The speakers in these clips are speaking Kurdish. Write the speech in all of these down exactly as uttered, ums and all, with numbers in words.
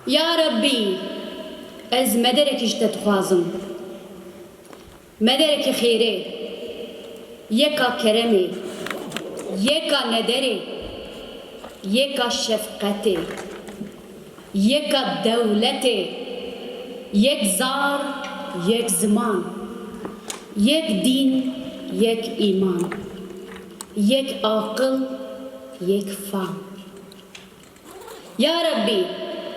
Ya Rebbî, ez mederekî ji te dixwazim. Mederekî xêrê, yeka keremê, yeka nederê, yeka şefqetê, yeka dewletê, yek zar, yek ziman, yek dîn, yek îman, yek aqil, yek fam. Ya Rebbî,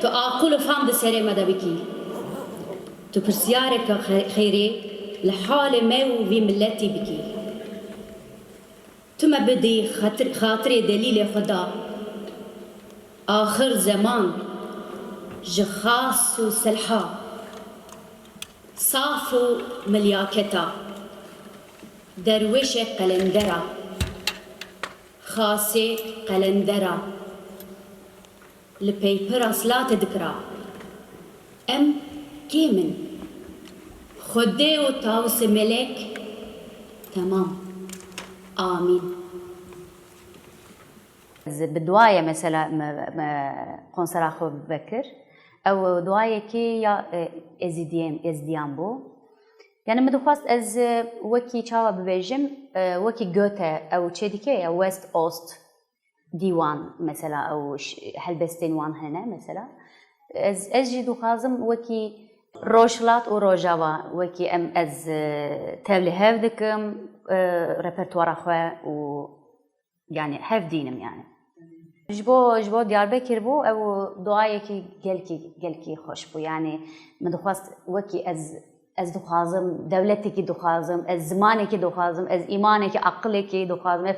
tu aqil û fam di serê me de bikî. Tu pirsiyareke xe-, xêrê li halê me û vî miletî bikî. Tu me bidî xatir-, xatirê delîlê xwe da. Axir zeman ji xas û selha, saf û milyaketa, derwêşê qelendera, xasê qelendera, li peypira silate dikira. Em kêm in. Xwedê û Tawusê Melek, temam. Amîn. Ez bi duayê mesela me, me konsera xwe vekir. Ew duayekî ya, e, Ezîdiyên, Ezîdiyan bû. Yani min dixwest ez, e, wekî çawa bibêjim, e, wekî Goethe ew çê dike ya West Ost dîwan mesela ew ş-, helbestên wan hene mesela. Ez, ez jî dixwazim wekî Rojhilat û Rojava wekî em ez, e, tevlî hev dikim, e, repertuara xwe û yani hev dînim yani. Ji bo, ji bo Diyarbekir bû, ew duayekî gelkî, gelkî xweş bû. Yani min dixwest wekî ez, ez dixwazim, dewletekî dixwazim, ez zimanekî dixwazim, ez îmanekî, aqilekî dixwazim, ez,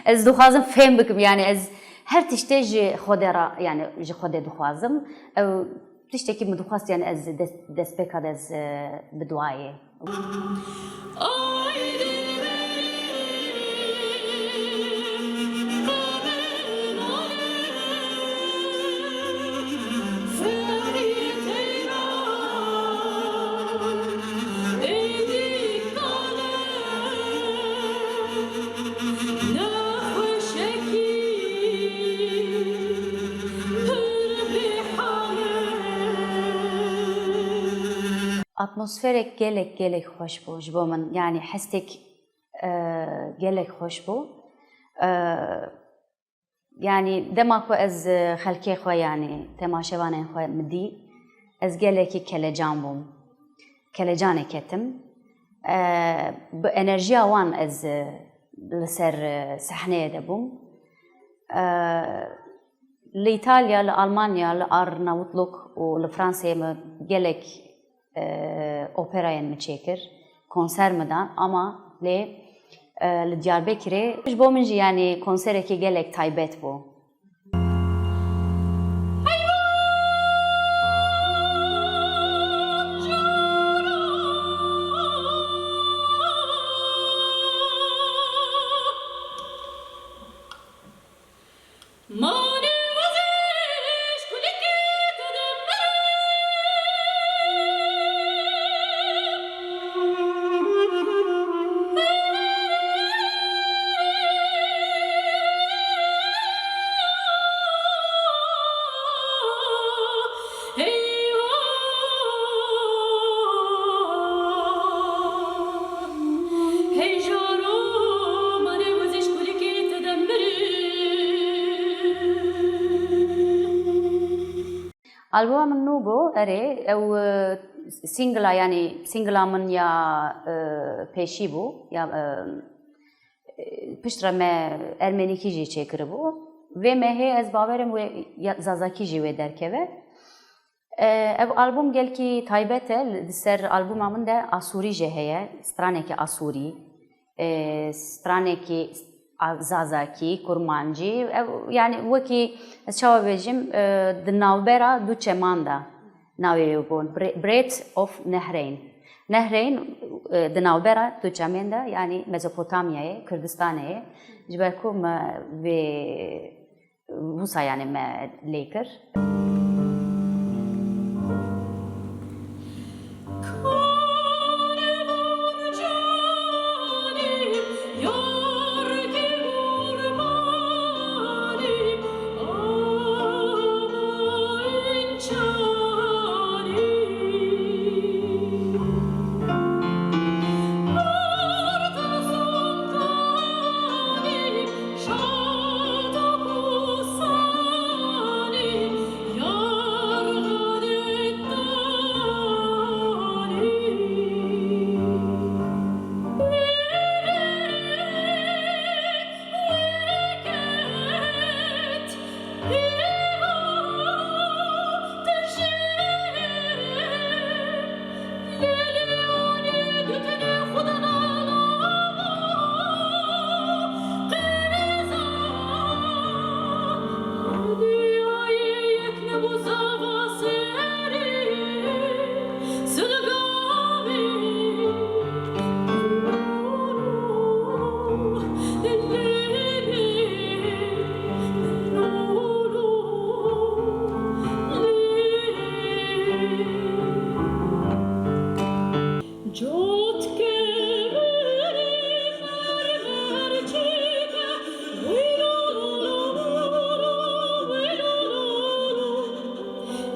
ez dixwazim fêm bikim. Yani ez her tiştê ji Xwedê re, yani ji Xwedê dixwazim. Ew tiştekî min dixwest, yani ez des-, destpêka de ez, e, bi duayê. Atmosferek gelek, gelek xweş bû ji bo min. Yani hestek, e, gelek xweş bû. E, yani dema ku ez, e, xelkê xwe, yani temaşevanên xwe min dî, ez gelekî kelecan bûm. Kelecanê ketim. E, bi enerjiya wan ez, e, li ser, e, sehneyê de bûm. E, li Îtalya, li Almanya, li Arnavutluk û li Fransayê min gelek, e, operayên min çêkir, konser min dan, ama lê, e, li Diyarbekirê ji bo min jî, yani, konserekî gelek taybet bû. Albuma min nû bû, erê, ew, e, singla, yanî singla min ya, e, pêşî bû, ya, e, piştre me ermenîkî jî çêkiribû. Vê mehê ez bawerim wê ya, zazakî jî wê derkeve. E, ev album gelkî taybet e, li ser albuma min de asûrî jî heye, stranekî asûrî, e, stranekî a-, zazakî, kurmancî, ev, yani wekî ez çawa bêjim, e, di navbera du çeman de navê wê bûn, Bre-, Bred of Nehreyn. Nehreyn, e, di navbera du çemên de, yani Mezopotamyayê, Kurdistanê ye. Ji ber ku me vê wisa yani me lê kir.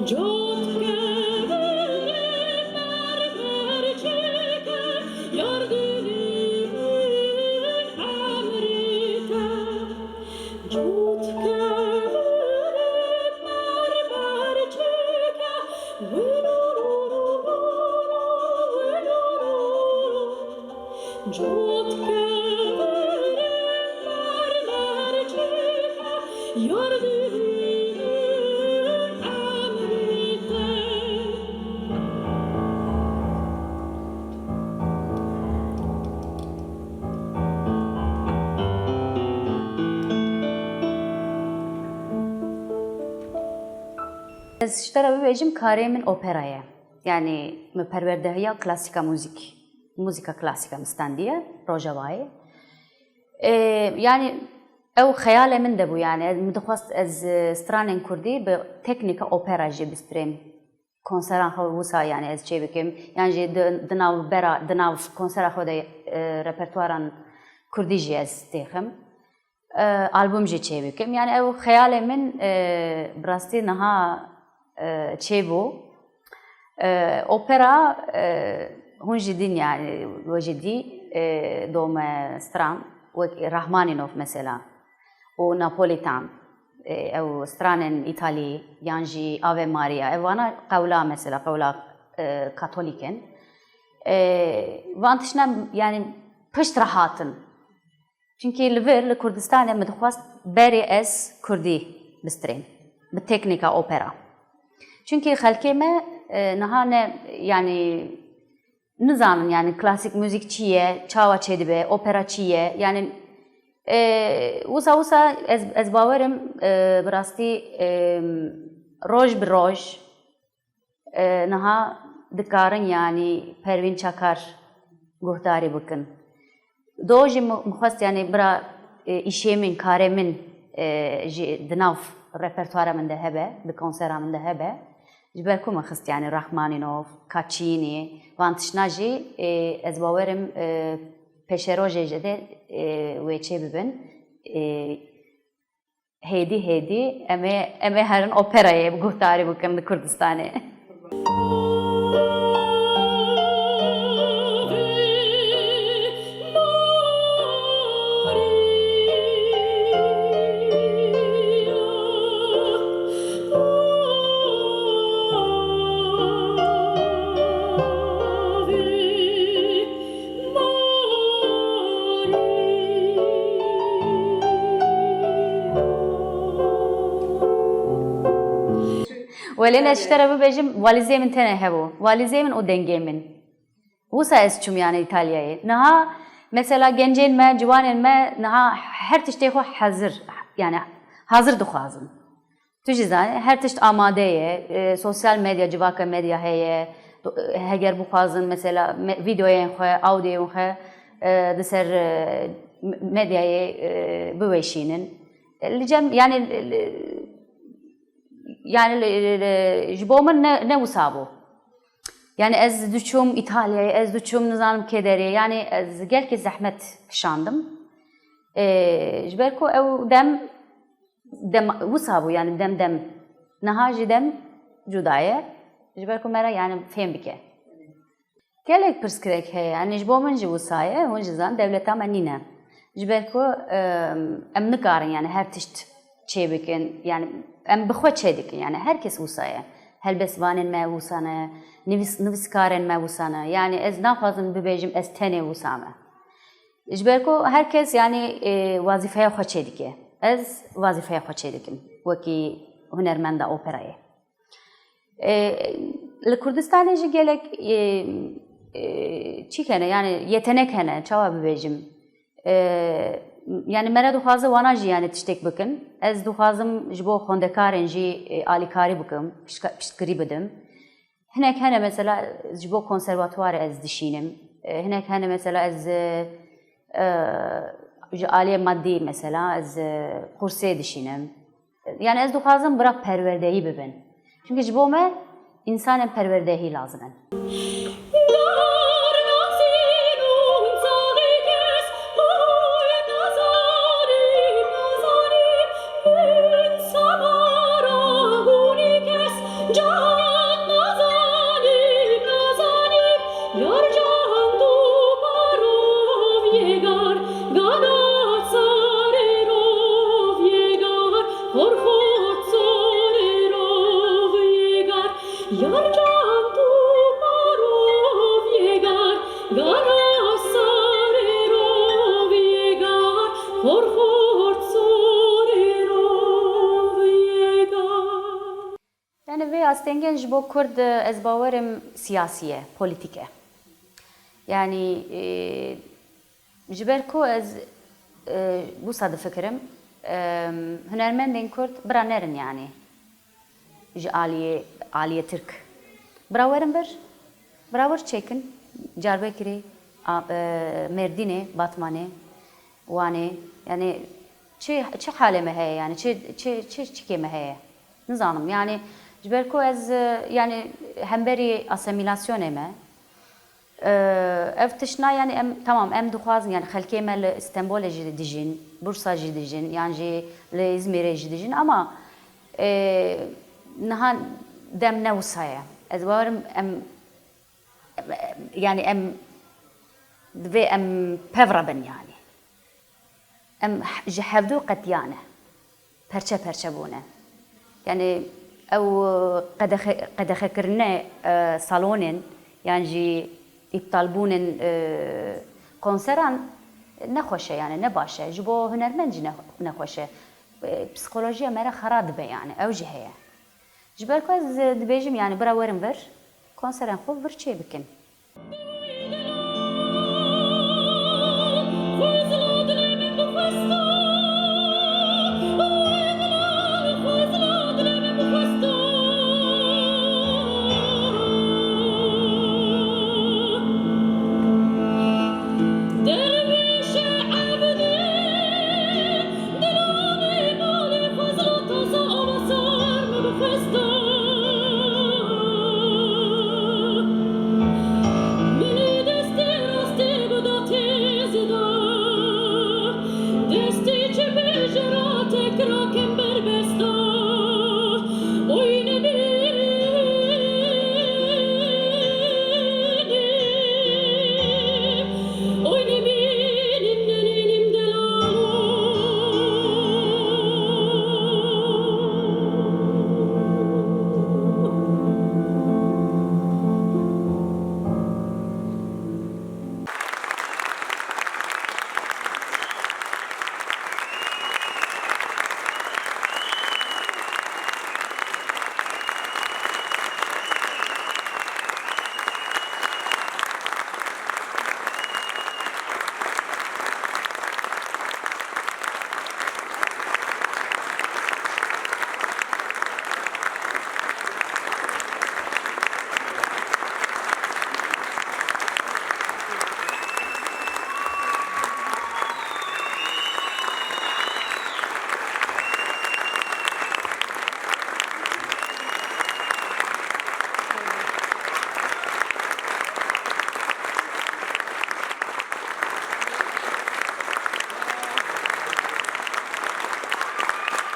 Cot kevere mermerçike, yar dilî min emrî te. Cot kevere mermerçike, wilololo, wilololo. Cot kevere mermerçike, yar dilî min emrî te. Ez ji te re bibêjim, karê min opera ye. Yanî min perwerdehiya klasîka muzîk, muzîka klasîka min standiye Rojavayê. Ê, yanî ew xeyalê min de bû, yanî ez, min dixwest ez, e, stranên kurdî bi teknîka opera jî bistrêm. Konseran xwe wisa, yanî ez çê bikim, yan jî di, di nav bera, di nav konsera xwe de, e, repertuaran kurdî jî ez têxim. E, album jî çêbikim. Yanî ew xeyalê min, e, bi rastî niha, e, çêbû. E, opera, e, hûn jî dîn, yanî we jî dî, e, dome stran, wek Rahmaninov mesela û Napolitan, e, ew stranên Îtalî, yan jî Ave Maria, ev vana qewla mesela, qewla, e, Katolîk in. E, van tiştine, yanî pişt re hatin. Çimkî li vir, li Kurdistanê min dixwest berê ez kurdî bistrêm, bi teknîka opera. Çimkî xelkê me, e, niha ne, yanî nizanin, yanî klasîk muzîk çi ye, çawa çêdibe, opera çi ye, yanî, e, wisa wisa ez, ez bawerim, e, bi rastî, e, roj bi roj, e, niha dikarin, yanî Pervîn Çakar guhdarî bikin. Do jî min, min xwest, yanî bira, e, îşê min, karê min, e, jî di nav repertuara min de hebe, di konsera min de hebe. Ji ber ku min xist, yanî Rahmaninov, Kaçînî, van tiştna jî, e, ez bawerim, e, pêşerojê jî de, e, wê çê bibin. E, Hêdî hêdî em ê, em ê herin operayê bi guhdarî bikin li Kurdistanê. Welê ez ji te re bibêjim, walîzê min tenê hebû. Walîzê min û dengê min. Wisa ez çûm, yanî, Îtalyayê. Niha, mesela, gencên me, ciwanên me, niha her tiştê xwe hezir, yanî, hazir dixwazin. Tu jî zanî, her tişt amade ye. E, sosyal medya, civaka medya heye. Do-, e, heger bixwazin, mesela, me-, videoyên xwe, audioyên xwe, e, di ser, e, me-, medyayê, e, biweşînin. E, li cem, yanî, li, li, yanî, li, li, li, ji bo min ne, ne wisa bû. Yanî, ez diçûm Îtalyayê, ez diçûm nizanim kê derê. Yanî, ez gelkî zehmet kişandim. E, ji ber ku ew dem, dem wisa bû, yanî dem dem. Niha jî dem cuda ye. Ji ber ku me re, yanî, fêm bike. Gelek pirsgirêk heye, yanî ji bo min jî wisa ye, hûn jî zan, dewleta me nîne. Ji ber ku, em, em nikarin, yanî, her tişt çê bikin, yanî, em bi xwe çê dikin, yanî, her kes wisa ye. Helbestvanên me wisa ne, nivîs-, nivîskarên me wisa ne. Yanî, ez naxwazim bibêjim ez tenê wisa me. Ji ber ku her kes, yanî, e, wazîfeya xwe çêdike. Ez wazîfeya xwe çêdikim wekî hunermenda operayê. E, li Kurdistanê jî gelek, e, e, çîk hene, yanî yetenek hene, çawa bibêjim. E, yanî me re dixwaze wana jî, yanî, tiştek bikin. Ez dixwazim ji bo xwendekarên jî, e, alîkarî bikim, piştka-, piştgirî bidim. Hinek hene mesela ji bo konservatuwarê ez dişînim. E, hinek hene mesela ez, e, e, ji aliyê madî mesela ez, e, qursê dişînim. Yani ez dixwazim bira perwerdeyî bibin. Çünkü ji bo me însanên perwerdehî lazim in. Vê astengên ji bo Kurd, e, ez bawerim siyasî ye, polîtîk e. Yanî, e, ji ber ku ez, e, wisa difikirim, e, hunermendên Kurd bira nerin yanî. Ji aliyê, aliyê Tirk. Bira werin vir, bira wir çêkin. Diyarbekirê, a, e, Mêrdînê, Batmanê, Wanê, yanî çi, çi halê me heye yanî, çi, çi, çi, çikê me heye? Nizanim, yanî ji ber ku ez, e, yanî hemberî asîmîlasyonê me, e, ev tiştna, yanî em, temam, em dixwazin, yanî xelkê me li Stenbolê jî dijîn, Bursa jî dijîn, yan jî li Îzmîrê jî dijîn, ama, e, niha dem ne wisa ye. Ez bawerim em, em, yanî em, divê em pev re bin yanî. Em h-, ji hevdû qetiyane. Perçe perçe bûne. Yanî ew qedexe-, qedexekirine, e, salonên yan jî îptalbûnên, e, konseran nexweş e, yanî ne baş e. Ji bo hunermend jî ne-, nexweş e. E, psîkolojiya me re xera dibe yanî, ew jî heye. Ji ber ku ez dibêjim, yanî bira werin vir, konserên xwe vir çê bikin.